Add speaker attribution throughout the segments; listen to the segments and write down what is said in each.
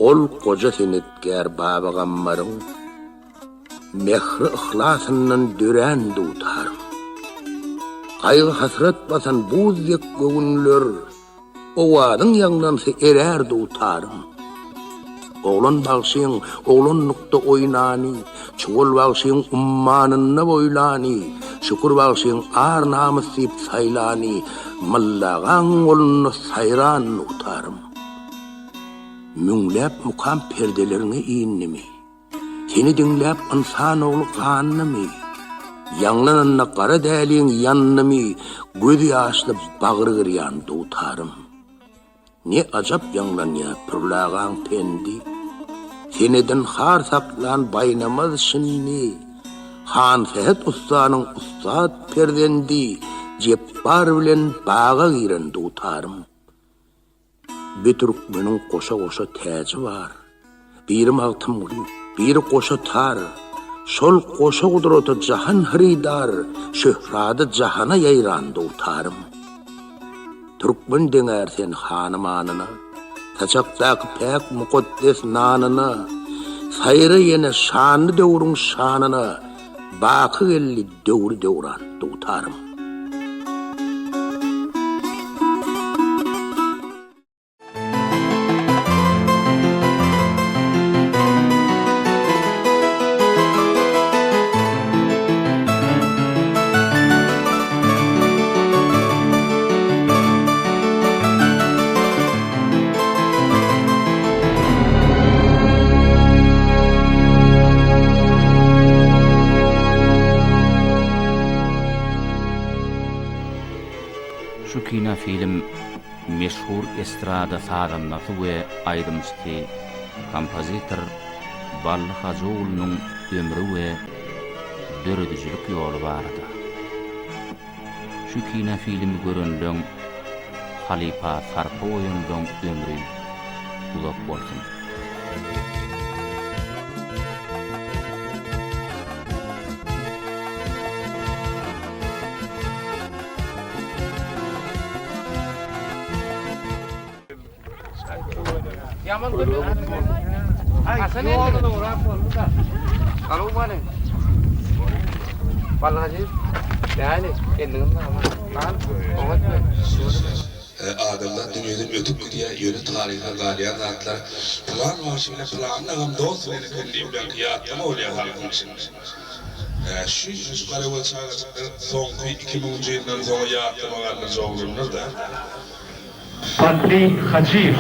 Speaker 1: Ol goja senetkär Babagammaryň Mähri-yhlasyndan dörän dutarym. Gaýgy-hasrat basan buz dek göwünler, Owazyň ýaňlansa erär dutarym. Oglan bagşyň oglanlykda oýnany, Çuwal bagşyň ummanynda boýlany, Şükür bagşyň ar-namys diýip saýlany, Myllagaň golunda saýran dutarym. Müňläp mukam perdeleriňe indimi? Seni diňläp ynsan ogly gandymy? Ýaňlananda gara däliň ýandymy, Gözi ýaşly bagry girýan dutarym. Ne ajap ýaňlanýar Pürli agaň pendi, Senedin har saklan Baýnamaz şindi, Hansähet ussanyň ussat perzendi, Jepbar bilen baga giren dutarym. Bir türkmeniň goşa-goşa täji bar. Biri Magtymguly, biri goşa tar. Şol goşa gudrata jahan hyrydar, Şöhrady jahana ýaýran dutarym. Türkmen deňär sen hany-manyna, Saçakdaky päk mukaddes nanyna, Saýra ýene şanly döwrüň şanyna, Baky geldi döwri-döwran dutarym.
Speaker 2: Şu kinofilm meşhur estrada sazandasy we aýdymçysy, kompozitor Bally Hajyoglunyň ömri we döredijilik ýoly barada. Şu kinofilmi görenleň halypa sarpa goýanlaň ömri uzak bolsun.
Speaker 3: Adamzat dünýeden ötüp gidýär, ýöne taryhda galýan zatlar pylan bagşy bilen pylany agam dost bilen eken diýip ýaňky ýatlama bolýar halkyň içinde. Şu şu garagöz çagajyklar soňky iki müňünji ýyldan soňa ýatlama galdyrjak oglanlar-da.
Speaker 4: Bally Hajyýew.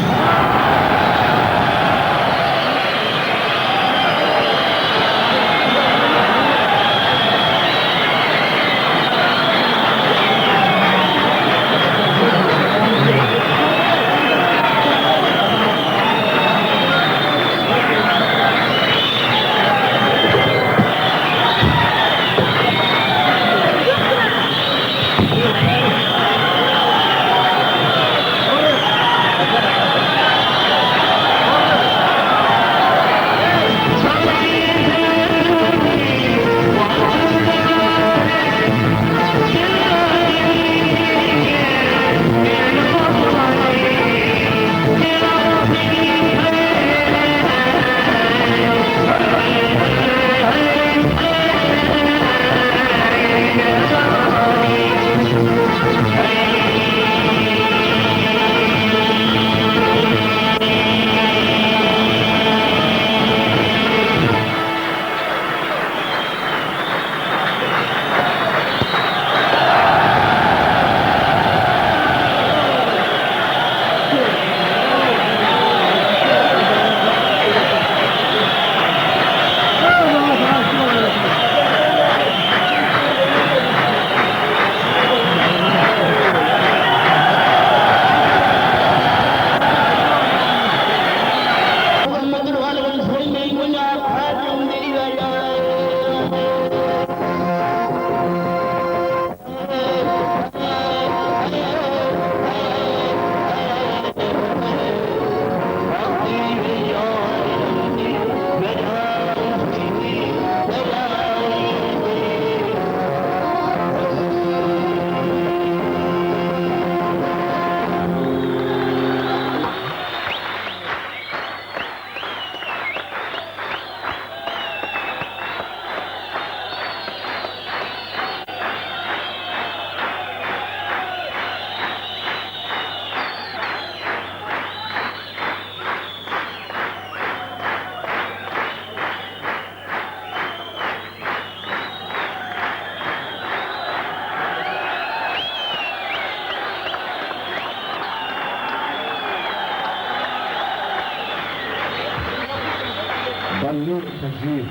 Speaker 4: Hajyýew.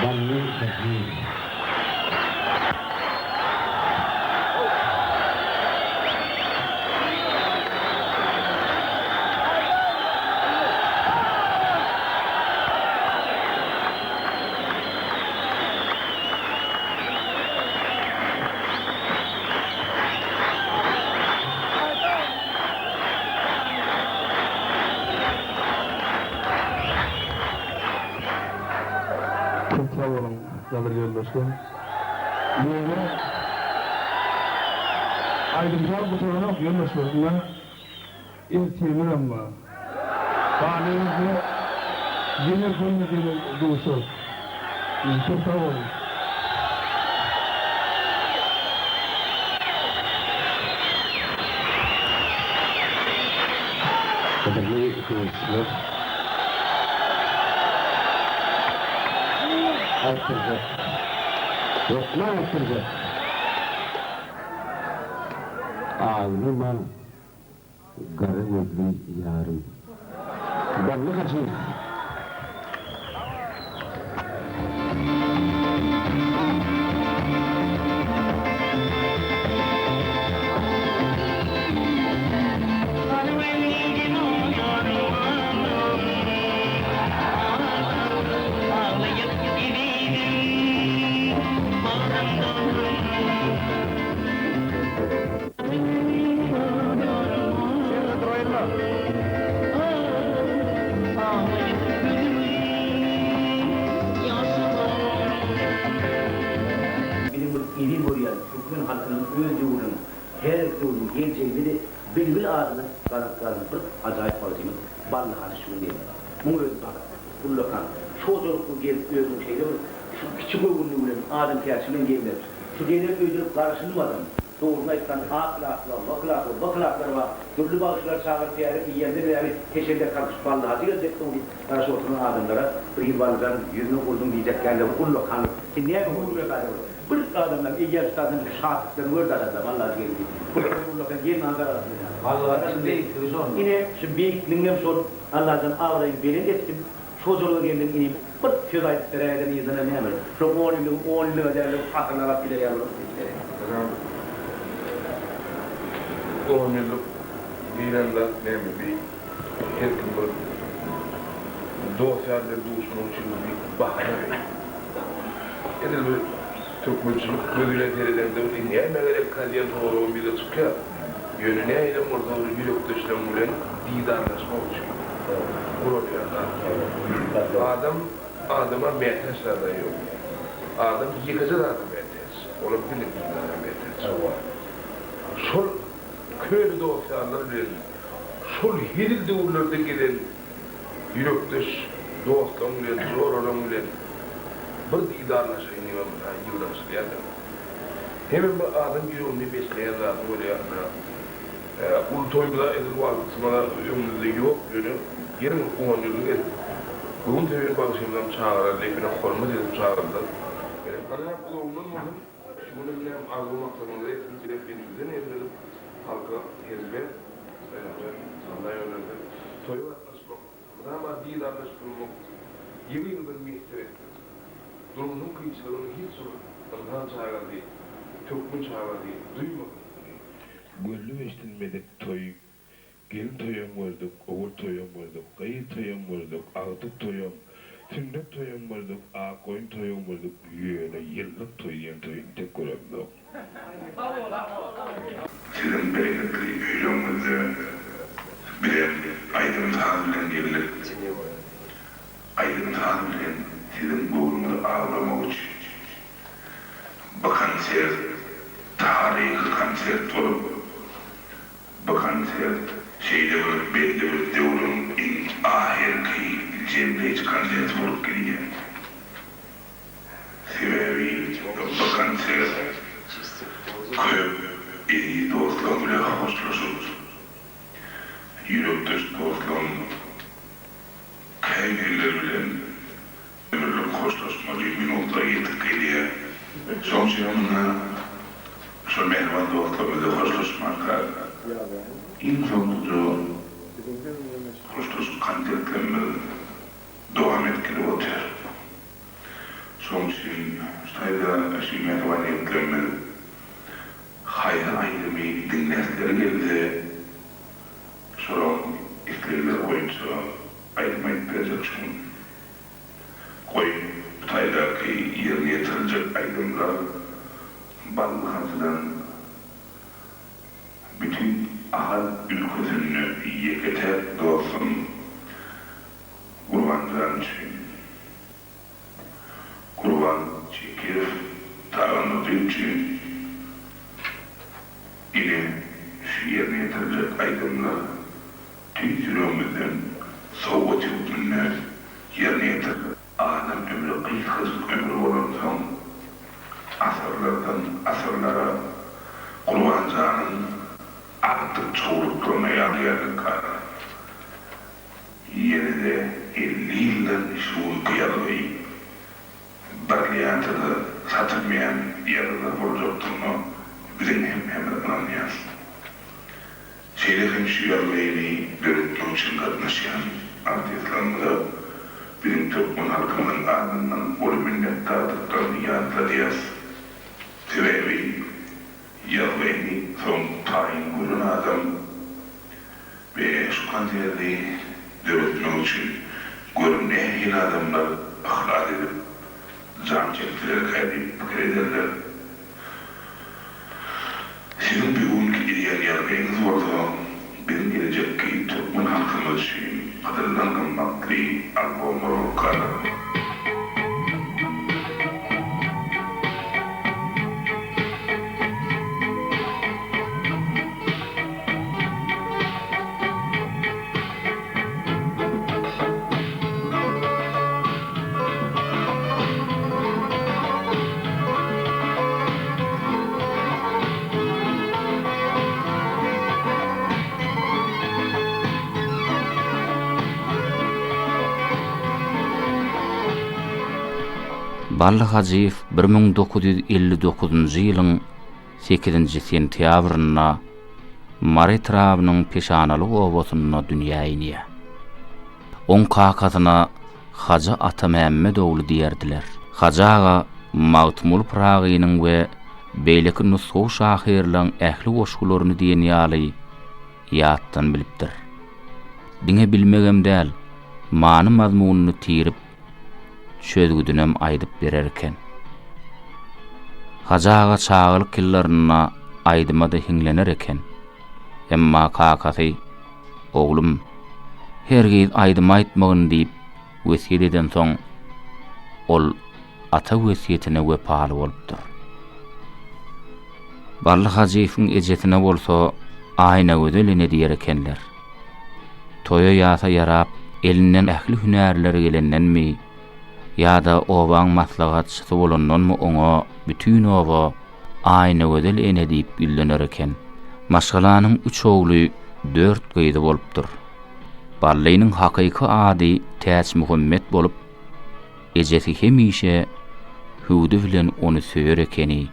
Speaker 4: Bally Hajyýew. Köp sag boluň, gadyrly ýoldaşlar. Ýöne aýdym-saz gutaranok, ýoldaşlar. Ynha, ertirimizem bar. Galyberse, ýene köne ýene duşarys. Köp sag boluň.
Speaker 5: Gadyrly söweşijiler! Aýtdyrjak. Hökman aýtdyrjak. Aglama, gara gözli ýarym. Bally Hajyýew.
Speaker 6: Biziň bir eziz görýän türkmen halkynyň öz döwrüniň, häzirki döwrüniň geljeginde-de Bilbil adyna gazanyp galan bir ajaýyp bagşymyz Bally Hajy şu gün geldi. Muň özi bagt, ullakan. Şu hojalykly gelip özüniň şeýle bir şu kiçi göwünligi bilen, adamkärçiligi bilen gelmegi, şu geler öýdülip garaşylmadan, Dogrusyny aýtsaň, A klas bar, B klas bar, B klaslar bar. Dürli bagşylar çagyryp bäri iýenden bäri heşelle kalkyşyp Bally Hajy geljek soň diýip garaşyp oturan adamlara bir hili Ballyjan ýüzüne urduň diýjek dälde bir ullakanlyk. Sen näme ullakan bir adamlaň eýýäm şu taýdan şatlyklaryny gör daşarda Bally Hajy geldi diýip. Bir ullakan gelmän garaşyp ine.
Speaker 7: Bally Hajyň beýikligi şonda.
Speaker 6: Ine şu beýikligiňem şol Allajan abraýyň belent etsin. Şu hojalyga geldiň inim bir söz aýdyp beräýdem yzyna näme şo on ýyllygy on ýyllyga dälde asyrlap alyp gider ýaly bolup gitdi.
Speaker 8: Ynam on ýyllyk diýlen zat näme bi her kim bir dost ýar bilen duşmak üçin bir bahana bi. Edil bir türkmençilik gözi bilen seredeňde bir näme gerekkä diýen soragam ýüze çykýar. Ýöne nähilem bolsa bir ýürekdeşleň bilen didarlaşmak üçin guralýan zat. Adam adama mätäç zada ýok. Adam ýekeje zada mätäç, olam diňe didara mätäç. Şol köne dost-ýarlar bilen şol hezil döwürlerde gezen ýürekdeş dostlaň bilen, joralaň bilen bir didarlaşaýyn diýibem ýygnanyşylýar-da. Hemem bir adam ýüreginde besleýän zady bolýar. Uly toýumyza edil wagtymyza öňümizde ýok, ýöne geliň on ýyllyk edip, göwün söýen bagşymyzam çagyraly, ýöne hormat edip çagyrdylar. Birräk uzagyndan bolsun, şu günem näme arzuw-maksadyňyza ýetsin, bizem elimizden geleni edip, halka hezil berip, Alla ýol berse, toýa gatnaşmak, mydama didarlaşyp durmak ýygy-ýygydan miýesser etsin. Durmuşyň kynçylygyny hiç bir ynsan çagasy, türkmen çagasy duýmasyn. Gözlüp eşidilmedik toý, gelin toýam gördük, ogul toýam gördük, gyz toýam gördük, agtyk toýam, sünnet toýam gördük, akgoýun toýam gördük, ýöne ýyllyk toý diýen toýy intek göremzok. Siziň bereketli öýleriňizde bizem aýdym-saz bilen geldik. Aýdym-saz bilen siziň göwnüňizi awlamak üçin. Bu konsert taryhy konsert bolup, bu konsert şeýle bir belli bir döwrüň iň ahyrky jemleýji konserti bolup gelýär. Sebäbi bu konsert köp eziz dostlaryň bilen hoşlaşyp, ýürekdeş dostlaryň käbirleri bilen ömürlik hoşlaşmaly.
Speaker 3: Iň soňkuja hoşlaşyk konsertlerimiz dowam edip gidip otyr. Şoň üçin şu taýda şu mähriban ýigitlerimiz haýsy aýdymy diňläsleri gelse şolaň islegleri boýunça aýdym aýdyp berjek şu gün. Goý, bu taýdaky ýerine ýetiriljek aýdymlar Bally hajydan bütin Ahal ülkesinde ýeke-täk dostum Gurbanjan üçin. Gurban Çekiýew Tagandurdyýew üçin ine şu ýerine ýetiriljek aýdymlar tüýs ýüregimizden sowgat hökmünde ýerine ýetiriler. Adam ömri gysgajyk ömür bolansoň, asyrlardan asyrlara Gurbanjanyň agtyk çowluklaryna ýadygärlik galar. Ýene-de 50 ýyldan şu günki ýazgy brillianta-da satylmaýan ýazgylar boljakdygyna biziň hemmämiz ynanýarys. Şeýle hem şu ýazgyny döretmek üçin gatnaşýan artistlerimize biziň türkmen halkymyzyň adyndan uly minnetdardyklaryny ýatladýas. Sebäbi ýazgyny soň taýyn gören adam we şu konserti döretmek üçin gör nähili adamlar yhlas edip jan çekdilerkä diýip pikir ederler. Siziň bu günki edýän ýazgyňyz bolsa biziň gelejekki türkmen halkymyz üçin gyzyldan gymmatly albomlar bolup galar.
Speaker 2: Bally Hajyýew 1959-njy ýylyň sekizinji sentýabrynda Mary etrabynyň Peşanaly obasynda dünýä inýär. Oň kakasyna Hajy Atamämmet ogly diýerdiler. Hajy aga Magtymguly Pyragynyň we beýleki nusgawy şahyrlaň ähli goşgularyny diýen ýaly ýatdan bilipdir. Diňe bilmegem däl, many-mazmunyny tirip, çözgüdinem aýdyp berer eken. Hajy aga çagalyk ýyllarynda aýdyma-da hiňlener eken. Emma kakasy, Oglum, hergiz aýdym aýtmagyn diýip wesýet edensoň, ol ata wesýetine wepaly bolupdyr. Bally Hajyýewiň ejesine bolsa Aýnagözel ene diýer ekenler. Toýa-ýasa ýarap, elinden ähli hünärler gelendenmi ýa-da obaň maslahatçysy bolandanmy oňa bütin oba Aýnagözel ene diýip ýüzlener eken. Maşgalanyň üç ogly, dört gyzy bolupdyr. Ballynyň hakyky ady Täçmuhammet bolup, ejesi hemişe hüwdi bilen ony söýer ekeni.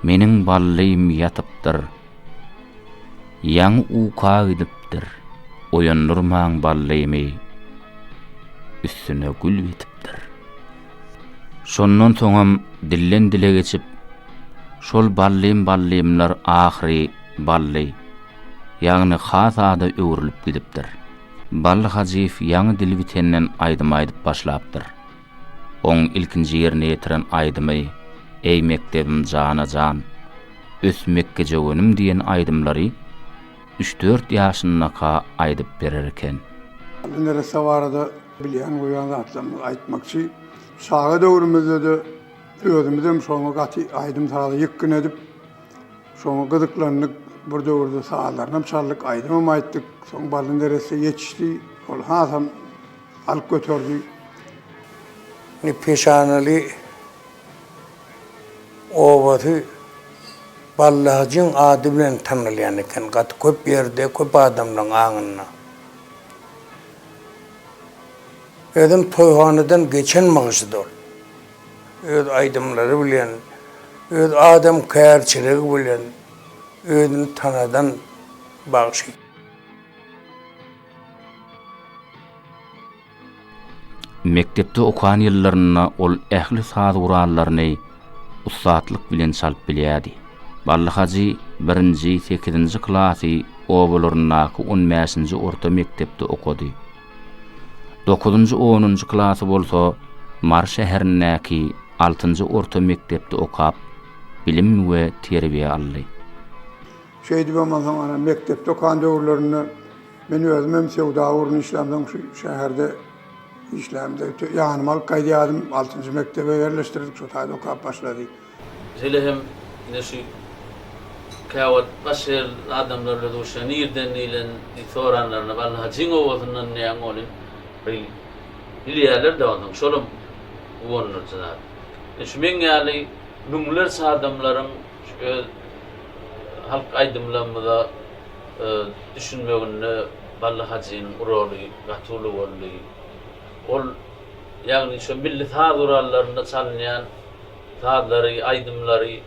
Speaker 2: Meniň Ballym ýatypdyr. Ýaňy uka gidipdir. Oýandyrmaň Ballymy. Üstüne gül bitipdir. Şondan soňam dilden-dile geçip, şol ballym-ballymlar ahyry Bally, ýagny has ada öwrülip gidipdir. Bally Hajyýew ýaňy dili bitenden aýdym aýdyp başlapdyr. Oň ilkinji ýerine ýetiren aýdymy Eý mekdebim jana-jan, Ös mekgejöwenim diýen aýdymlary üç-dört ýaşyndaka aýdyp berer eken.
Speaker 9: Bally neresse barada Bilýän goýan zatlarymyzy aýtmakçy. Çaga döwrümizde-de özümizem şoňa gaty aýdym-saza ýykgyn edip, şoňa gyzyklandyk. Bir döwürde sazlarynam çaldyk, aýdymam aýtdyk. Soň Bally neresse ýetişdi, ol hasam alyp göterdi.
Speaker 10: Indi Peşanaly obasy Bally hajyň ady bilen tanalýan eken gaty köp ýerde, köp adamlaryň aňynda. Özem toýhanadan geçen magşydy ol. Öz aýdymlary bilen, öz adamkärçiligi bilen özüni tanadan bagşy.
Speaker 2: Mekdepde okan ýyllarynda ol ähli saz gurallaryny ussatlyk bilen çalyp bilýärdi. Bally Hajy birinji, sekizinji klasy obalaryndaky on bäşinji orta mekdepde okady. Dokuzynjy, onunjy klasy bolsa Mary şäherindäki altynjy orta mekdepde okap, bilim we terbiýe aldy.
Speaker 9: Şeýdibem onsoň ana mekdepde okan döwürlerinde Men özümem söwda ugrunda işlämsoň şu şäherde işlämde ýanyma alyp gaýdýardym. Altynjy mekdebe ýerleşdirdik, şo taýda okap başlady.
Speaker 7: Şeýle hem ine şu käwagt başga ýerli adamlar bilen duşýan, nirden diýlen diýip soranlarynda Bally Hajyň obasyndan diýýän welin bir bilýärler-de onsoň şolam guwandyryjy zat. Ine şu meň ýaly müňlerçe adamlaryň şu öz halk aýdymlarymyza düşünmeginde Bally Hajynyň roly gaty uly boldy. Ol, ýagny şo milli saz gurallarynda çalynýan sazlary, aýdymlary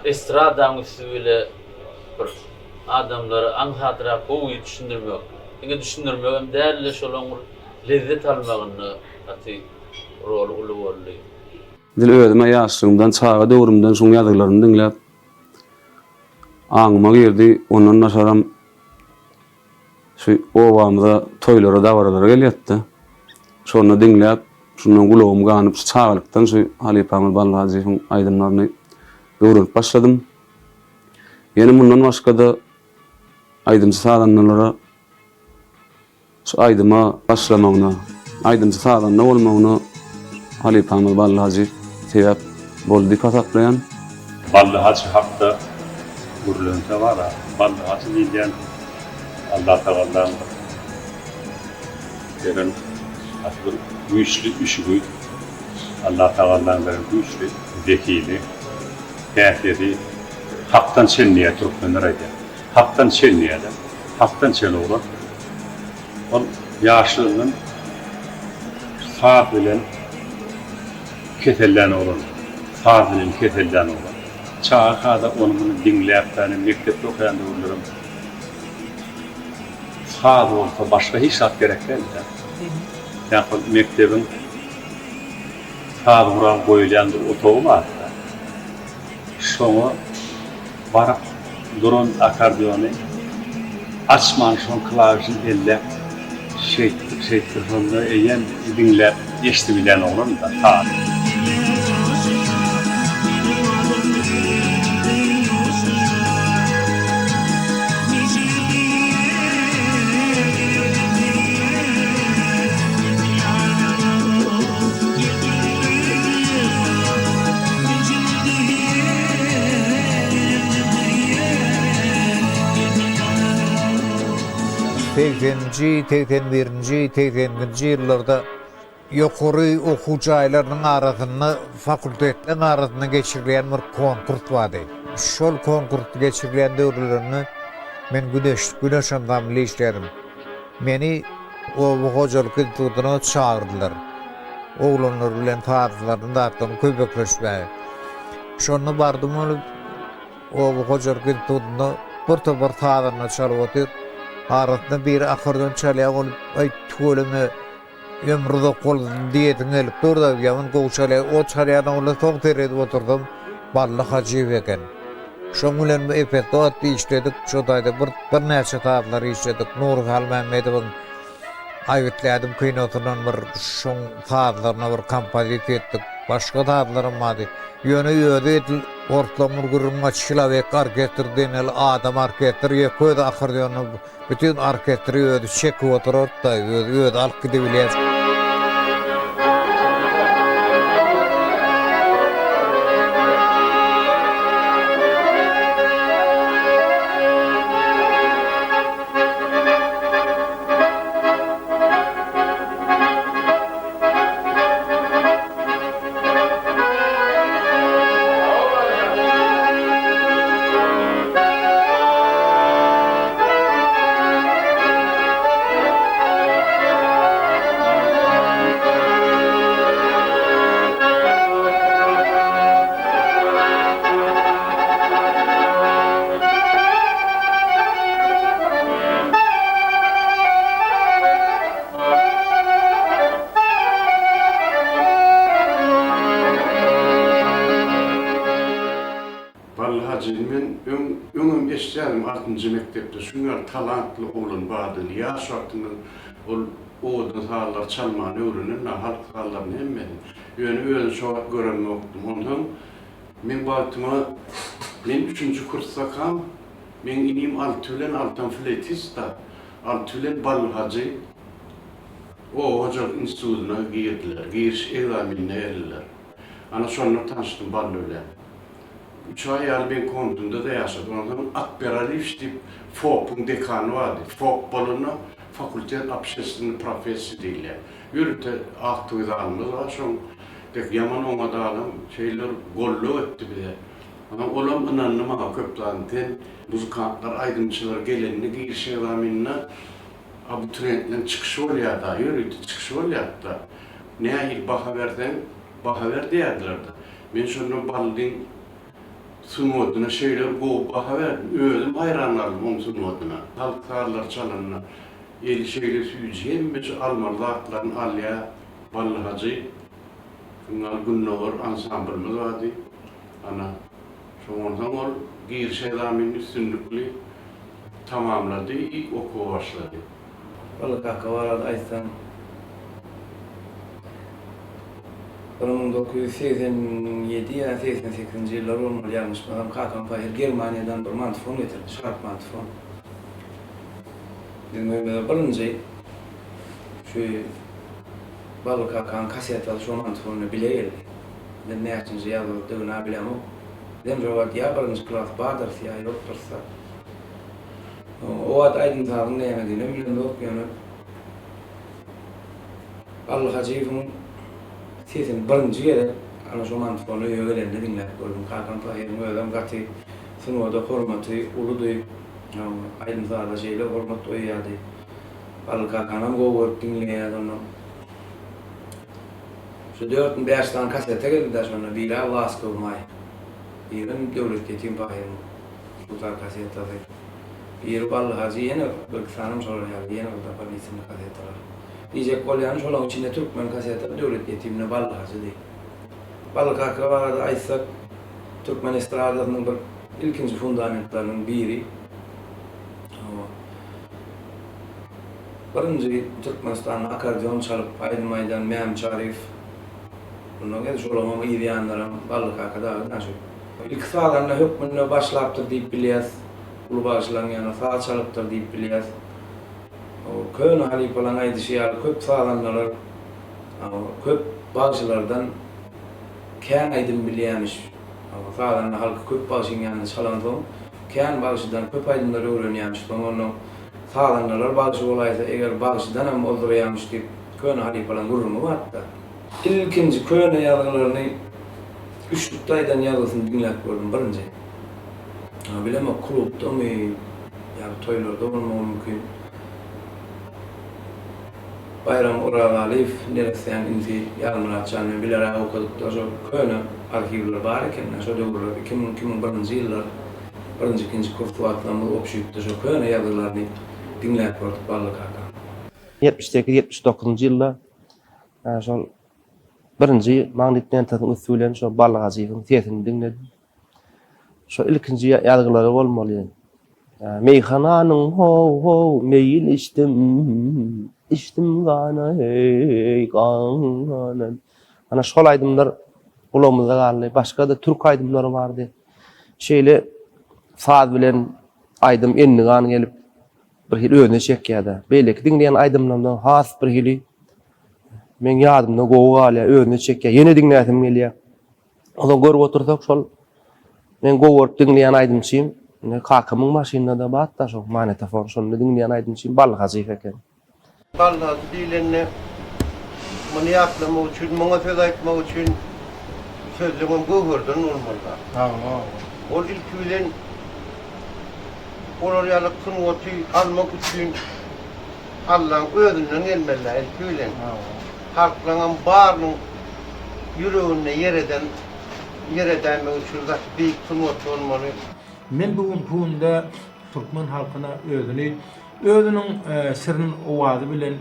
Speaker 7: estradaň üsti bile bir adamlara aňsatrak gowy düşündirmek, diňe düşündirmegem däl-de şolaň bir lezzet almagynda gaty roly uly boldy.
Speaker 11: Edil özüm-ä ýaşlygymdan, çaga döwrümden şuň ýazgylaryny diňläp, aňyma girdi. Ondan daşaram şu obamyza toýlara, dabaralara gelýärdi-de. Şonda diňläp, şundan gulagym ganyp, şu çagalykdan şu halypamyz Bally Hajyýewiň aýdymlaryny öwrenip başladym. Ýene mundan başga-da aýdymçy-sazandalara Şu aýdyma başlamagyna, aýdymçy-sazanda bolmagyna halypamyz Bally Hajy sebäp boldy diýip hasaplaýan.
Speaker 12: Bally Hajy hakda gürlense bar-a, Bally Hajy diýilýän Allatagallaň bir beren gaty bir güýçli üşügi, Allatagallaň beren güýçli zehini, häsiýeti Hakdan çen diýýär türkmenler aýdýar. Hakdan çen diýýärler. Hakdan çen oglan. Ol ýaşlygyndan saz bilen kesellän oglan. Saz bilen kesellän oglan. Çagaka-da ony-muny diňläp, ýagny mekdepde okaýan döwürlerim saz bolsa başga hiç zat gerek däldi-dä. Ýa-da ol mekdebiň saz gural goýulýan bir otagy bardy-da. Şoňa Baryp duran akkordeony açman şoň klawişini elläp şeýtdir şeýtdir şonda eýýäm diňläp eşidibilýän oglan-da saz.
Speaker 13: Segseninji, segsen birinji, segsen ikinji ýyllarda ýokary okuw jaýlarynyň arasynda, fakultetleriň arasynda geçirilýän bir konkurs bardy. Şol konkurs geçirilýän döwürlerinde men Güneş, Güneş ansamblynda işleýärdim. Meni oba hojalyk institutyna çagyrdylar. Oglanlar bilen sazlaryny zatlaryny kömekleşmäge. Şonda bardym ol oba hojalyk institutynda bir topar sazanda çalyp otyr. Arasynda biri akkordeon çalýar ol aý tüweleme ömri uzak bolsun diýesiň gelip dur-da ýaman gowy çalýar. O çalýan oglan soň seredip otursam Bally Hajyýew eken. Şoň bilen epesli wagt işledik. Şo taýda bir birnäçe sazlar işledik. Nury Halmämmedowyň Aýgytly ädim kinosyndan bir şoň sazlaryna bir kompozisiýa etdik. Başga sazlaram bardy. Ýöne özi edil orslaň bir gürrüň bar, çilowek orkestr diýen ýaly adam orkestr, ýeke özi akkordeonda bütin orkestri özi çekip oturardy-da, özi özi alyp gidibilýär.
Speaker 14: Altynjy mekdepde şuň ýaly talantly oglan bardygyny, ýaş wagtyndan ol owadan sazlary çalmany öwrenen-dä, halk sazlaryny hemmesini. Ýöne özüni şo wagt göremokdym. Onsoň meň bagtyma men üçünji kursdakam meň inim Alty bilen, Altam fleýtist-da, Alty bilen Bally Hajy oba hojalyk institutyna girdiler, giriş ekzamenine geldiler. Ana şonda tanyşdym Bally bilen. Üç aý ýaly meň komnatymda-da ýaşady. Ondan soň Akber Aliýewiç diýip FOP-yň dekany bardy. FOP bolanda Fakultet obşestwennyý professiý diýilýär. Ýörite aktowy zalymyz bar şoň dek ýaman oňat adam şeýle bir goldaw etdi bize. Onsoň olam ynandy maňa köp zadyny. Sen muzykantlar, aýdymçylar gelende giriş ekzamenine abituriýentleriň çykyşy bolýar-da, ýörite çykyşy bolýardy-da. Nähili baha berseň, baha ber diýerdiler-de. Men şonda Ballyň sungatyna şeýle bir gowy baha berdim, özüm haýran galdym oň sungatyna. Halk sazlary çalanda eli şeýle süýji, hemmeje almaly zatlaryny alýar Bally hajy. Şuňňal Gündogar ansamblymyz bardy. Ana, şoňdan soň ol giriş ekzamenini üstünlikli tamamlady i okuwa başlady.
Speaker 15: Bally kaka barada aýtsaň, 1987 ýa 88-nji ýyllar bolmaly ýalňyşmasam, kakam pahyr Germaniýadan bir mantofon getirdi, şarp mantofon. Biziň öýümize birinji şu Bally kakanyň kasetasy şo mantofonda bile geldi. Men näçinji ýazgydygyny-a bilemok. Bizem şo wagt ýa birinji klas bardyrys ýa ýokdurys-da. O wagt aýdym-sazyň nämediginem bilemzok, ýöne Bally Hajyýewiň sesini birinji gezek ana şo mantofona öýe gelende diňläp gördüm. Kakam pahyryň özem gaty sungata hormaty uludy. Aýdym-saza şeýle hormat goýýardy. Bally kakanam gowy görüp diňleýärdi ondan. Şu dörtmi bäş sany kaseta geldi-dä şonda, biri-ä Laskowy maý, birem Döwlet ýetim pahyryň. Dutar kasetasy. Biri Bally Hajy ýene birki sanam şolar ýaly ýene bir dopolinitelnyý kasetalar. Diýjek bolýanym şolaň içinde türkmen kaseta Döwlet ýetimine Bally Hajydy. Bally kaka barada aýtsak türkmen estradasynyň bir ilkinji fundamentleriniň biri. Hawa. Birinji Türkmenistanda akkordeon çalyp aýdym aýdan Mämi Çaryýew. Mundan gelip şolaňam yz ýanlaram Bally kaka dagy da şu. Ilki sazanda hökmünde başlapdyr diýip bilýäs. Uly bagşylaryň ýanynda saz çalypdyr diýip bilýäs. Köne halypalaryň aýdyşy ýaly köp sazandalar köp bagşylardan kän aýdym bilýämiş. Sazanda halky köp bagşyň ýanynda çalansoň kän bagşydan köp aýdymlar öwrenýämiş. Soň onda sazandalar bagşy bolaýsa eger bagşydanam ozdurýamyş diýip köne halypalaryň gürrüňi bardy-da. Ilkinji köne ýazgylaryny Üçlükde aýdan ýazgysyny diňläp gördüm birinji. Bilemok klubdamy ýa toýlarda bolmagy mümkin. Baýram Orazalyýew neressäň inisi Ýazmyrat jan bilen bileräk okadykda şo köne arhiwler bar ekende şo döwürler 2000 2001-nji ýyllar birinji ikinji kurs wagtlarymyz obşitde şo köne ýazgylaryny diňläp gördük Bally kaka.
Speaker 16: 78 79-njy ýylda şol Birinji magnit lentasynyň üsti bilen şo Bally Hajyýewiň sesini diňledim. Şo ilkinji ýazgylary bolmaly. Meýhananyň how-how meýin içdim, içdim gana heý gana. Ana şol aýdymlar gulagymyzda galdy. Başga-da türk aýdymlary bardy. Şeýle saz bilen aýdym endigan gelip bir hili özüne çekýär-de. Beýleki diňleýän aýdymlarymdan has bir hili Meň ýadymda gowy galýar, özüne çekýär. Ýene diňläsim gelýär. Onsoň görüp otursak şol men gowy görüp diňleýän aýdymçym, indi kakamyň maşynynda-da bar-da şo magnitofon, şonda diňleýän aýdymçym Bally Hajyýew eken.
Speaker 17: Bally Hajy diýlende muny ýatlamak üçin, muňa söz aýtmak üçin sözleňem göwherden bolmaly-da. Ol ilki bilen olar ýaly sungaty almak üçin Allaň özünden gelmeli-dä ilki bilen. Halklaňam barynyň ýüreginde ýer eden, ýer edäýmek üçin gaty beýik sungat bolmaly.
Speaker 18: Men bu günki günde türkmen halkyna özüni özüniň şirin owazy bilen,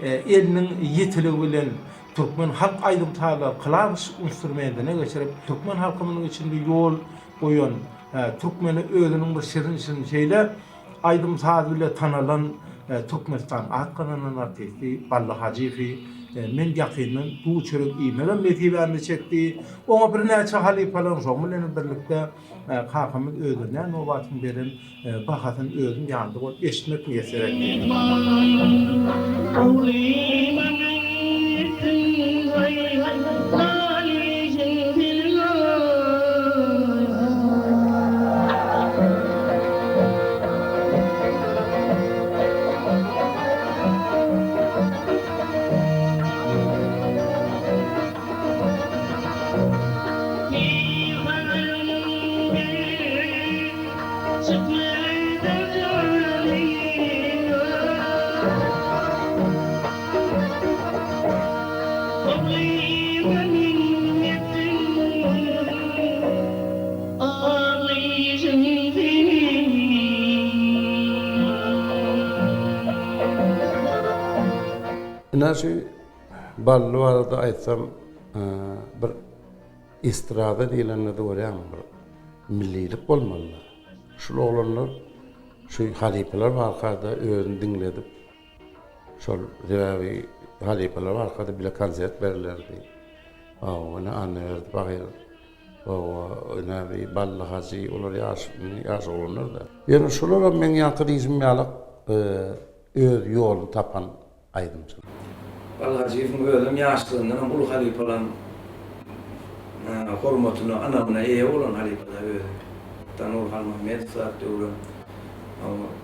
Speaker 18: eliniň ýitiligi bilen türkmen halk aýdym-sazlary klawiş instrumentine geçirip, türkmen halkymyzyň içinde ýol goýan, türkmeni özüniň bir şirin-şirin şeýle. Aýdym-saz bile tanalan Türkmenistanyň at gazanan artisti Bally Hajyýewi men ýakyndan duz-çörek iýmegem nesibämde çekdi. Oňa birnäçe halypalaryň şoň bilenem birlikde kakamyz Ödenýan Nobatyň beren bahasyny özüm ýanynda bolup eşitmek miýesser etdi.
Speaker 14: Ine şu Bally barada aýtsam, bir estrada diýlende-de görýäňmi bir millilik bolmaly-da. Şul oglanlar şu halypalar barka-da özüni diňledip, şol sebäbi halypalar barka-da bile konsert berilerdi. Hawa, ine Annaberdi pahyr, hawa, ine bi Bally hajy, olar ýaş, ýaş oglanlar-da. Ýöne şularam meň ýaňky diýşim ýalak öz ýoluny tapan aýdymçy.
Speaker 15: Bally Hajyýewiň özem ýaşlygyndanam uly halypalaryň hormatyna, ynamyna eýe bolan halypa-da özi. Hatda Nury Halmämmedow zat döwrem.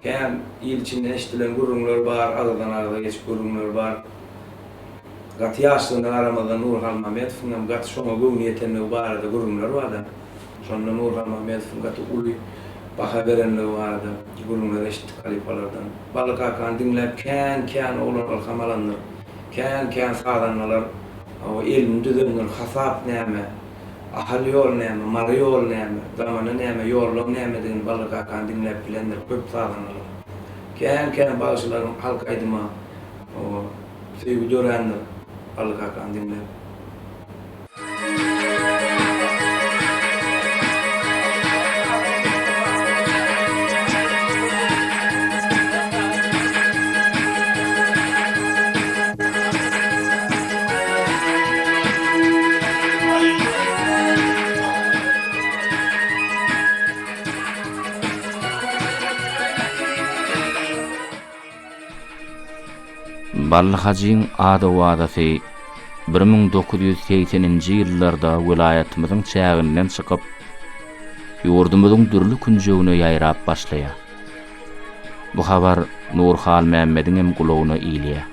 Speaker 15: Kän il içinde eşidilen gürrüňler bar, agyzdan-agyza geçip gürrüňler bar. Gaty ýaşlygyna garamazdan Nury Halmämmedowyň hem gaty şoňa göwni ýetenligi barada gürrüňler bar-da. Şonda Nury Halmämmedowyň gaty uly baha berenligi barada gürrüňler eşitdik halypalardan. Bally kakany diňläp kän-kän oglan ylham alandyr. Kän-kän sazandalar elini düzendir. Hasap näme, Ahal ýoly näme, Mary ýoly näme, Zamana näme, ýollaň nämedigini Bally kakany diňläp bilendir köp sazandalar. Kän-kän bagşylaryň halk aýdyma söýgi dörändir Bally kakany diňläp.
Speaker 2: Bally hajyň ady-owazasy 1980-nji ýyllarda welaýatymyzyň çäginden çykyp, ýurdumyzyň dürli künjegine ýaýrap başlaýar. Bu habar Nury Halmämmediňem gulagyna ilýär.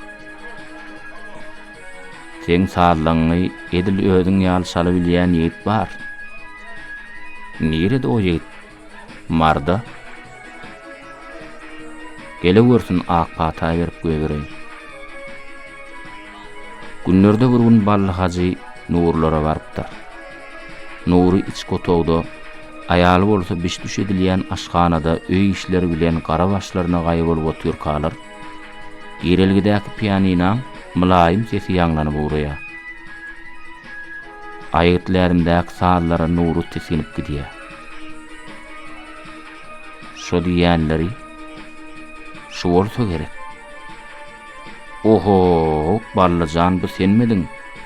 Speaker 2: Seň sazlaňňy edil özüň ýaly çalabilýän ýigit bar. Nirede o ýigit? Marda. Gelewürsin ak pata berip goýbereýin. Günlerde bir gün Bally hajy Nurulara barypdyr. Nury içki otagda, aýaly bolsa biş-düş edilýän aşhanada öý işleri bilen gara başlaryna gaý bolup otyrkalar, girelgedäki pianinaň mylaýym sesi ýaňlanyp ugraýar. Aýgytlärimdäki sazlara Nury tisginip gidýär. Şo diýýänleri şu bolsa gerek. Oho, Bally jan bu senmidiň?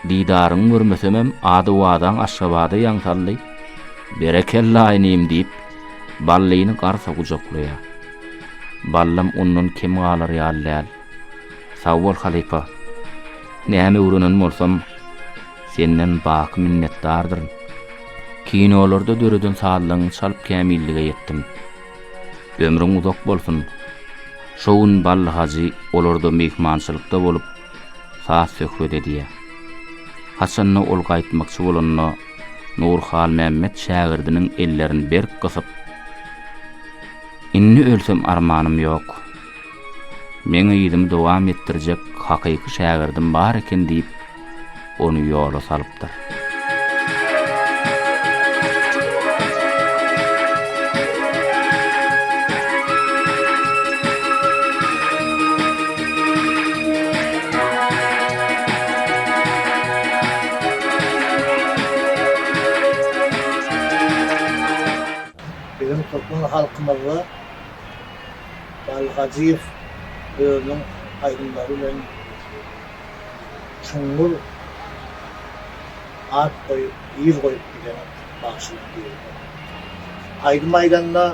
Speaker 2: Didaryňy görmesemem ady-owazaň Aşgabada ýaň saldy. Berekella inim diýip, Ballyny garsa gujaklaýar. Ballam ondan kem galar ýaly däl. Sag bol halypa. Näme öwrenen bolsam, senden baky minnetdardyryn. Kinolarda döreden sazlaryňy çalyp kämillige ýetdim. Ömrüň uzak bolsun. Şo gün Bally hajy olarda myhmançylykda bolup, saz-söhbet edýär. Haçanda ol gaýtmakçy bolanda, Nury Halmämmet şägirdiniň ellerini berk gysyp, Indi ölsem armanym ýok. Meň yzymy dowam etdirjek hakyky şägirdim bar eken diýip, ony ýola salypdyr.
Speaker 19: Biziň türkmen halkymyzda. Bally Hajyýew özüniň aýdymlary bilen çuňňur at goýup, yz goýup giden bagşylaryň biridir. Aýdym aýdanda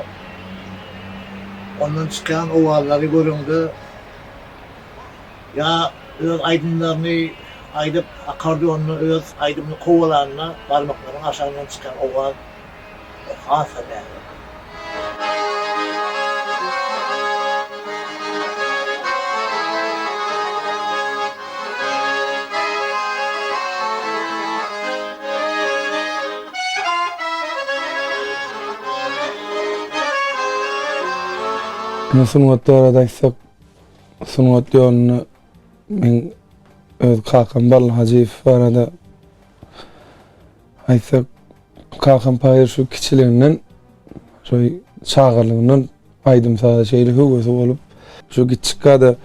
Speaker 19: ondan çykýan owazlary göreňde ýa öz aýdymlaryny aýdyp akkordeonda öz aýdymyny kowalanda barmaklarynyň aşagyndan çykýan owaz has-da näzik.
Speaker 4: Indi sungat barada aýtsak, sungat ýolunda meň öz kakam Bally Hajyýew barada aýtsak, Kakam paýyr şu kiçiliginden, şu çagalygyndan aýdym-saza şeýle höwesi bolup, şu kiçjikkä-de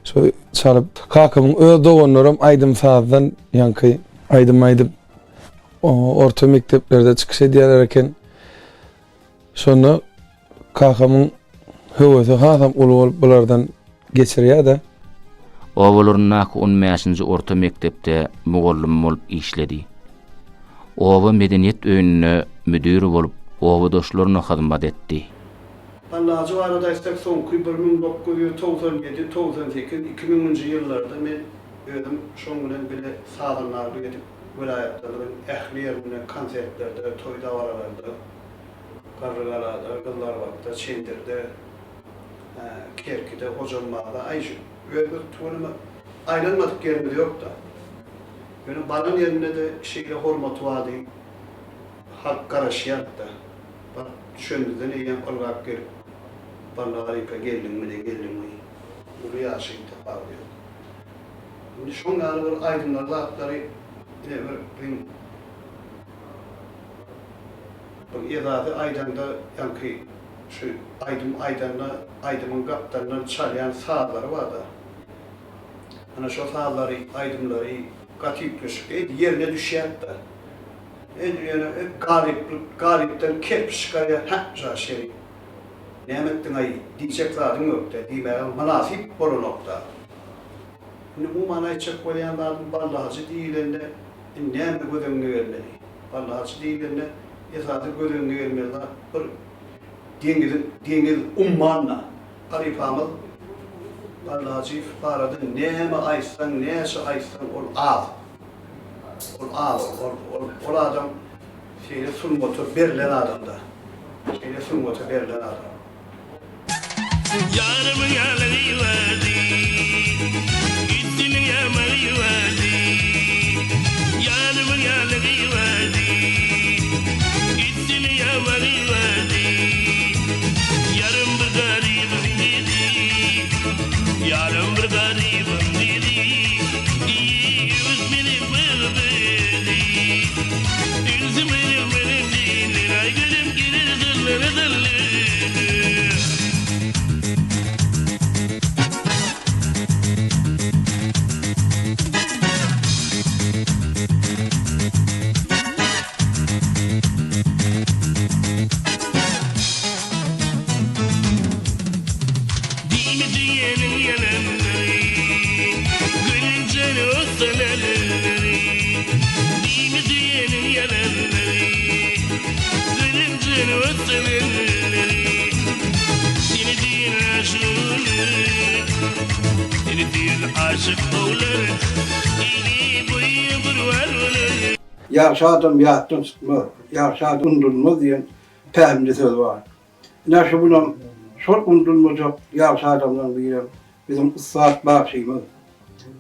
Speaker 4: şu çalyp, kakamyň öz doganlaram aýdym-sazdan ýaňky aýdym aýdyp, orta mekdeplerde çykyş edýärler eken. Şonda kakamyň höwesi hasam uly bolup bulardan geçirýär-de.
Speaker 2: Obalaryndaky on bäşinji orta mekdepde mugallym bolup işledi. Oba medeniýet öýünde müdir bolup obadaşlaryna hyzmat etdi.
Speaker 14: Ballajy barada aýtsak soňky 1997, 98, iki müňünji ýyllarda men özüm şoň bilen bile sazandarlyk edip welaýatlarymyzyň ähli ýerinde konsertlerde, toý-dabaralarda, Garrygalada, Gyzlarbatda, Çendirde, Kerkide, Hojambazda, aý şu özümiz tüweleme aýlanmadyk ýerimiz ýok-da. Ýöne baran ýerinde-de şeýle hormaty bardy, halk garaşýardy-da. Baryp düşenimizden eýýäm ylgap gelip, Bally halypa geldiňmi-de geldiňmi? Uly ýaşy tapawudy ýok. Indi şoň ýaly bir aýdymlary zatlary ine bir biziň Bir esasy aýdanda ýaňky şu aýdym aýdanda aýdymyň gapdalyndan çalýan sazlary barda. Ana şo sazlary aýdymlary gaty üýtgeşik edil ýerine düşýärdi-da. Edil ýöne galyplyk galypdan kerpiç çykarýar hä ža şerik näme etdiňaý diýjek zadyň ýokda diýmäge mynasyp bolanokda. Indi umuman aýtjak bolýan zadym Bally hajy diýilende indi näme göz öňüňe gelmeli? Bally hajy diýilende esasy göz öňüňe gelmeli zat bir deňiziň deňiz ummanda halypamyz Bally Hajyýew barada näme aýtsaň näçe aýtsaň ol az. Ol az ol ol ol adam şeýle sungata berlen adamda. Şeýle sungata berlen adam.
Speaker 20: Ýarymyň ýalygy bardy, Üstüniň ýamagy bardy. Ýarymyň ýalygy bardy, Üstüniň ýamagy bardy. Ýarym bir garybym diýdi, Ýarym bir garybym diýdi, Öwüt meni görmedi. Ünsi meni meni diýdi, Aýgülüm gelir zülleri zülleri. Diýme diýeniň ýalanlary, Gülünjeni osalanlary. Diýme diýeniň ýalanlary, Gülünjeni osalanlary. Seni diýen aşyk olar, Seni diýen aşyk olar, Ili boýy gurban olar.
Speaker 9: Ýagşy adam ýatdan çykmaz, ýagşy adam unudylmaz diýen pähimli söz bar. Ine şu günem şol unudylmajak ýagşy adamlaryň birem biziň ussat bagşymyz,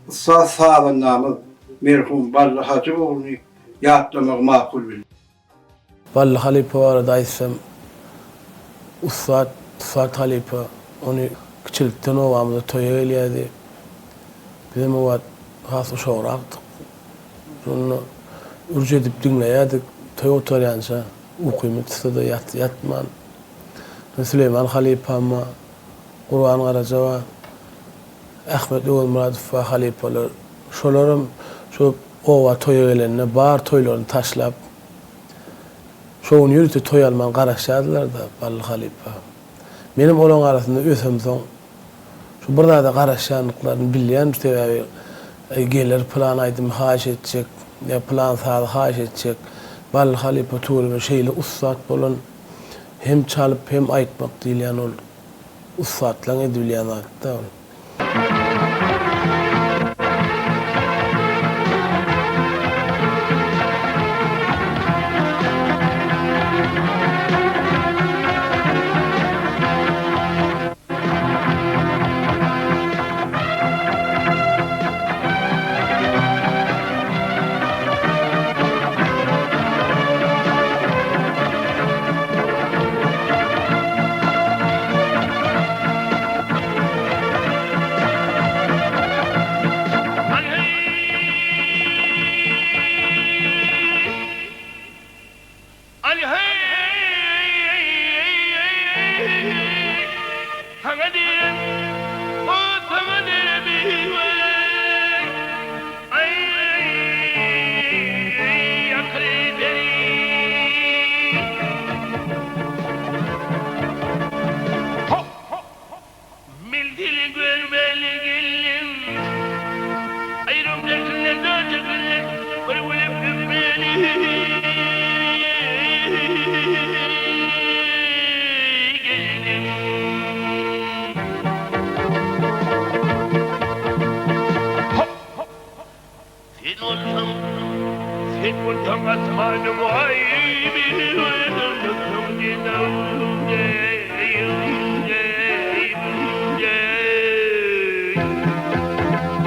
Speaker 9: ussat sazandamyz merhum Bally Hajy ogluny ýatlamagy makul bildik.
Speaker 21: Bally halypa barada aýtsam, ussat, ussat halypa. Ony kiçilikden obamyza toýa gelýärdi. Bizem o wagt has uşagrakdyk. Şonda ürç edip diňleýärdik. Toý gutarýança ukymyz tutsa-da ýatman. Süleýman halypam bar, Gurban Garaja bar, Ahmet Öwezmyradow bar halypalar. Şolaram şu oba toýa gelende bar toýlaryny taşlap, şo gün ýörite toý alman garaşýardylar-da Bally halypa. Menem olaň arasynda ösemsoň, şu bir zada garaşýandyklaryny bilýän, sebäbi geler pylan aýdymy haýyş etjek, ýa pylan sazy haýyş etjek. Bally halypa tüweleme şeýle ussat bolan, hem çalyp, hem aýtmak diýilýän ol ussatlaň edibilýän zady-da ol.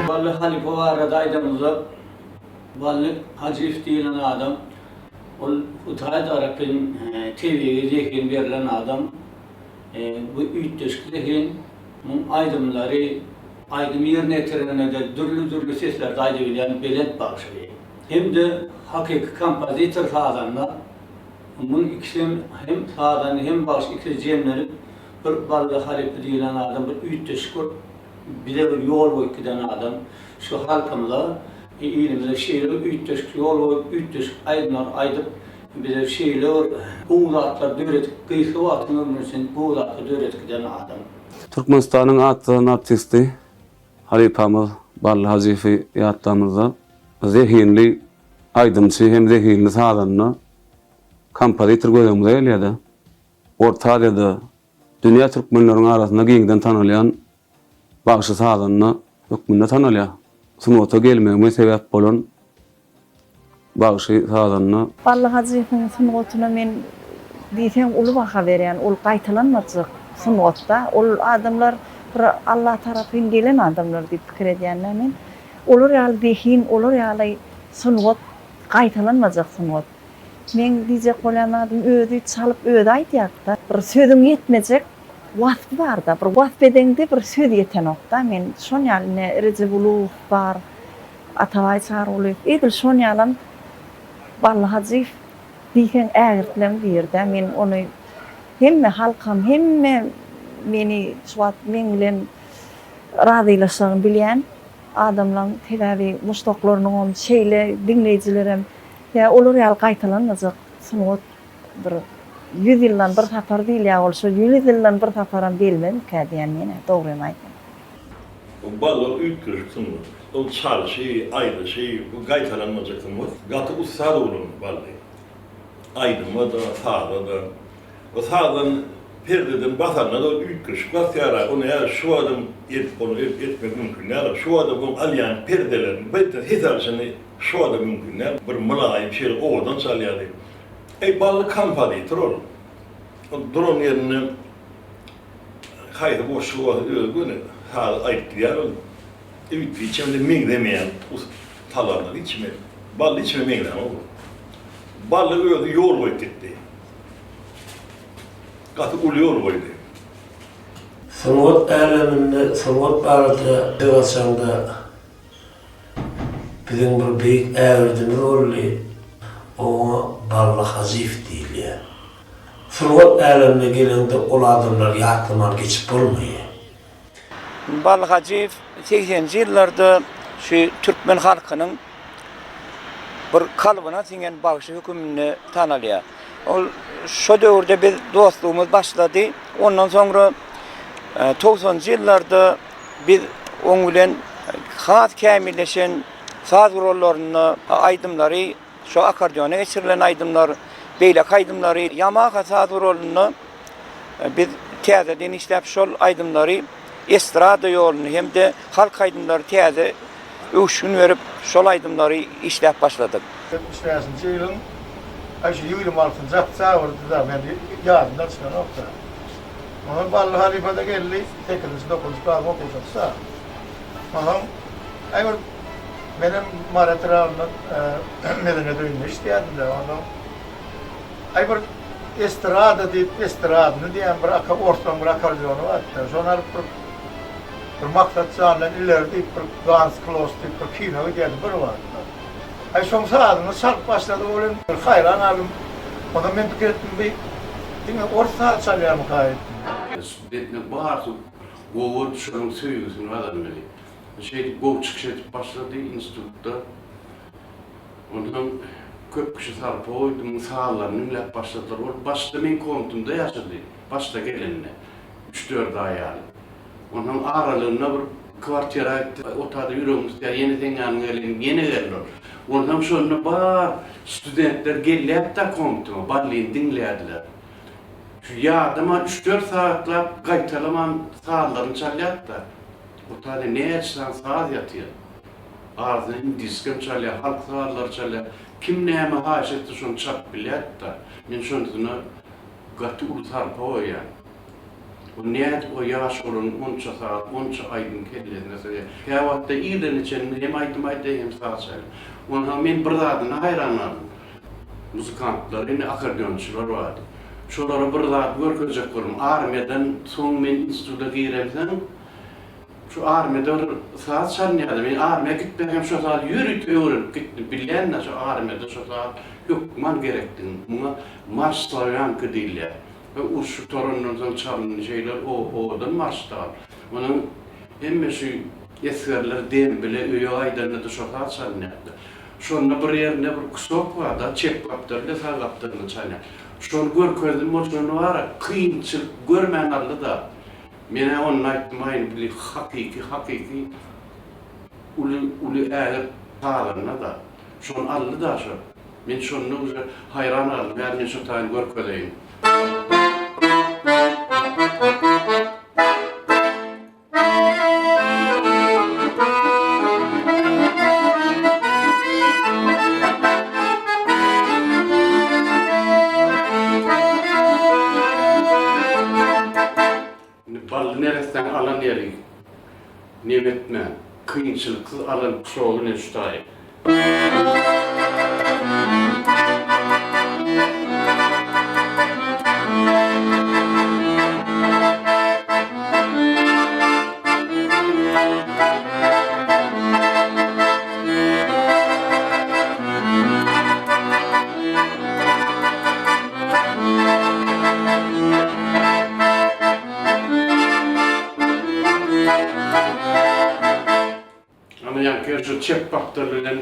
Speaker 1: Bally halypa barada aýdanymyzda, Bally Hajyýew diýlen adam, ol Hudaý tarapyn tebigy zehin berlen adam. Bu üýtgeşik zehin, muň aýdymlary Aýdymy ýerine ýetirende-de dürli-dürli seslerde aýdybilýän belent bagşy. Hem-de hakyky kompozitor sazanda. Muň ikisem hem sazanda hem bagşy ikisi jemlenip bir Bally halypa diýlen adam bir üýtgeşik bir bize bir ýol goýup giden adam. Şu halkymyza, ilimize şeýle bir üýtgeşik ýol goýup, üýtgeşik aýdymlar aýdyp, bize şeýle bir gowy zatlar döredip, gysga wagtyň ömrüniň içinde gowy zatlar döredip giden adam.
Speaker 11: Türkmenistanyň at gazanan artisti halypamyz Bally Hajyýewi ýatlamyzda zehinli aýdymçy hem zehinli sazanda, kompozitor göz öňümize gelýär-de. Orta Aziýada, dünýä türkmenleriň arasynda giňden tanalýan bagşy-sazanda hökmünde tanalýar. Sungata gelmegime sebäp bolan Bagşy sazanda.
Speaker 22: Bally Hajyýewiň sungatyna men diýseň uly baha berýän. Ol gaýtalanmajak sungatda. Ol adamlar bir Alla tarapyn gelen adamlar diýip pikir edýän-dä men. Olar ýaly zehin, olar ýaly sungat gaýtalanmajak sungat. Meň diýjek bolýan zadym özi çalyp özi aýdýarda. Bir sözüň ýetmejek waspy barda. Bir wasp edeňde bir söz ýetenokda. Men şon ýaly ine Rejep Ulyýew bar. Atabaý Çarygulyýew edil şon ýalam Bally Hajyýew diýseň ägirtleň birde men ony hemme halkam hemme meni şu wagt meň bilen razylaşjagyny bilýän adamlaň sebäbi muşdaklarynyňam şeýle diňleýjilerem ýa olar ýaly gaýtalanmajak sungat bir ýüz ýyldan bir sapar diýilýär ol şo ýüz ýyldan bir saparam gelmezmikä diýän menä dogrymy aýtsam.
Speaker 23: Bu bally üýtgeşik sungat. Ol çalşy, aýdyşy, bu gaýtalanmajak sungat. Gaty ussat oglan Bally. Aýdyma-da, saza-da. O sazdan perdeden basanda-da ol üýtgeşik basýar-a. Ony hä şu wagtam edip ony etmek mümkin däl. Şu wagtam oň alýan perdelerini, birden ses alşyny şu wagtam mümkin däl. Bir mylaýym şeýle owadan çalýardy. Eý, Bally kompozitor ol. Ol duran ýerinde Haýsy goşgy bolsa özi göni sazy aýdyp gidýär ol. Üýtgi hiç hemde meňzemeýän talanlar hiç kime Bally hiç kime meňzänok ol. Bally özi ýol goýup gitdi. Gaty uly ýol goýdy.
Speaker 24: Sungat äleminde sungat barada söz açaňda biziň bir beýik ägirdimiz boldy, oňa Bally Hajyýew diýilýär. Sungat älemine geleňde ol adamlary ýatlaman geçip bolmaýar.
Speaker 1: Bally Hajyýew segseninji ýyllarda şu türkmen halkynyň bir kalbyna siňen bagşy höküminde tanalýar.
Speaker 3: Ol şo döwürde biz dostlugymyz başlady. Ondan soňra togsanjy ýyllarda biz oň bilen has kämilleşen saz gurallarynda aýdymlary, şo akkordeona geçirilen aýdymlar, beýleki aýdymlary Ýamaha saz guralynda biz täzeden işläp şol aýdymlary estrada ýoluny hem-de halk aýdymlary täze öwüşgin berip, şol aýdymlary işläp başladyk.
Speaker 5: 75-nji ýylyň aý şu 26-njy oktýabrdy-da, men ýadymdan çykanok-da. Onsoň Bally halypa-da geldi, sekizinji, dokuzynjy klasyň okuwçysy-da. Onsoň aý bir menem Mary etrabynda Medeniýet öýünde işleýärdim-de, onsoň aý bir estrada diýip, estradny diýen bir orslaryň bir akkordeony bardy-da, şony alyp bir Bir Maksat jandan ileri diýip bir Gans Klos diýip bir kino gidýärdi bir wagtlar. Aý şoň sazyny çalyp başlady welin bir haýran galdym. Ondan men pikir etdim bi diňe ors sazy çalýarmyka diýip.
Speaker 14: Studentler barysy gowy şonuň söýgüsini gazanmaly. Şeýdip gowy çykyş edip başlady institutda. Onsoň köp kişi sarpa goýdy, muň sazlaryny diňläp başladylar. Ol başda meň komnatymda ýaşady, başda gelende. Üç-dört aý ýaly. Onsoň aralygynda bir kwartira gitdi. Otada ýüregim isleýär, ýene seň ýanyňa geleýin, ýene geldi ol. Onsoň şonda bar studentler gelýärdi-de komnatyma, Ballyny diňleýärdiler. Şu ýadaman üç-dört sagatlap gaýtalaman sazlaryny çalýardy-da. Otada näçe sany saz ýatyr. Arasynda indiskem çalýar, halk sazlary çalýar. Kim näme haýyş etse şony çalyp bilýärdi-de. Men şonsyna gaty uly sarpa goýýan. O nädip o ýaş oglan onça saz, onça aýdym kellesine sygýar. Käwagtda irden çenli hem aýdym aýdýar, hem saz çalýar. Onsoň men bir zadyna haýran galdym. Muzykantlar, indi akkordeonçylar bardy. Şolara bir zat görkezjek boldum. Armiýadan soň men instituta giremsoň, şu armiýada bir saz çalynýardy. Men armiýa gitmänkäm şo sazy ýörite öwrenip gitdim. Bilýän-dä şo armiýada şo saz hökman gerekdigini. Muňa marş slawýanka diýilýär. We uruş gutarandan soň çalyndy şeýler o owadan marşdal. Onuň hemme şu esgerler dembile öýe gaýdanda-da şo saz çalynýardy. Şonda bir ýerinde bir kusok bar-da, çep gapdal bilen sag gapdalynda çalýan. Şony görkezdim ol şony bar-a kynçylyk görmän aldy-da. Men-ä onda aýtdym aý indi bili hakyky hakyky uly uly ägirt sazanda-da. Şony aldy-da şo. Men şonda uje haýran galdym, häzir men şo taýyny görkezeýin. Indi Bally neressäň alan ýeri nem etmän, kynçylyksyz alan kuşagy bilen şu taýy. Ana ýaňky şu çep gapdal bilen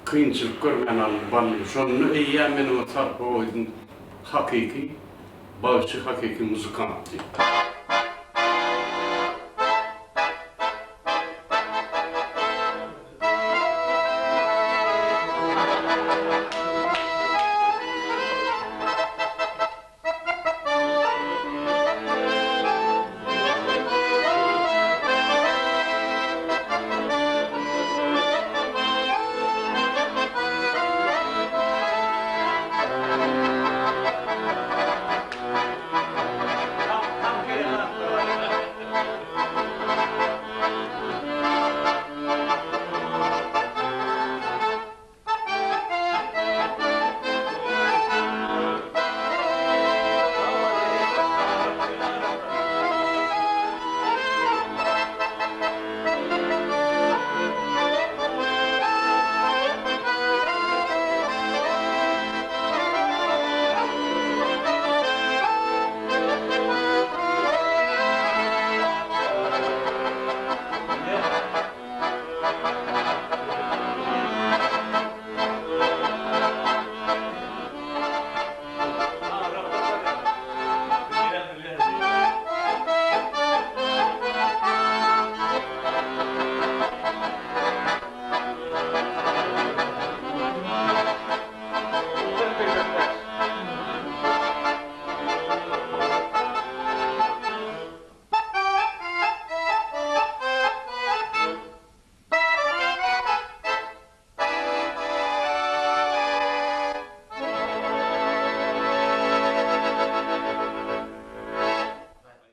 Speaker 14: kynçylyk görmän aldy bally. Şonda eýýäm men oňa sarpa goýdum. Hakyky bagşy, hakyky muzykant diýip.